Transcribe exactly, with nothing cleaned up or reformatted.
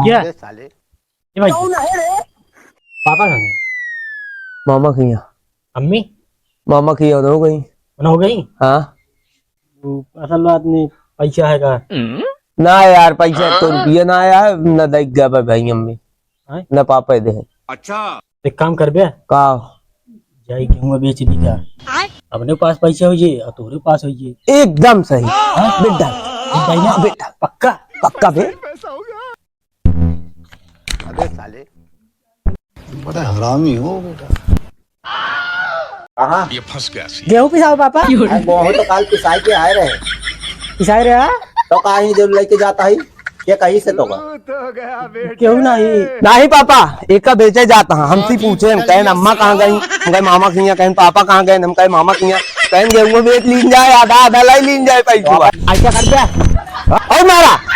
क्या? अबे साले। ये भाई। पापा कहाँ गए? मामा के यहाँ। अम्मी? मामा के यहाँ हो गई। उन्हें हो गई? हाँ। वो असल बात नहीं, पैसा है का? ना यार, पैसा तो रुपया ना आया है, ना देख गया भाई, भाई अम्मी। हैं? ना पापा दे हैं। अच्छा। एक काम कर बे। का? जाई गेहूं बेच दी जा। अपने पास पैसा हो जे और तोरे पास हो जे। एकदम सही। हाँ? बेटा। बेटा ही ना? बेटा। पक्का? पक्का बे। अबे साले। बड़ा हरामी हो बेटा। कहाँ? ये फंस गया सी। गेहूं पिसाओ पापा। अरे गेहूं तो काल पिसाई के आए रहे। पिसाई रहे, हाँ? तो कहीं जो लेके जाता है, ये कहीं से तो का? केहू नहीं। नहीं पापा, एका बेचे जाता है। हमसे पूछे, हम कहें अम्मा कहाँ गई, हम कहें मामा के यहाँ, कहें पापा कहाँ गए, हम कहें मामा के यहाँ, कहें गेहूं बेच लीन जाए, आधा आधा लाई लीन जाए पैसा। ऐसा कर दे। और मारा।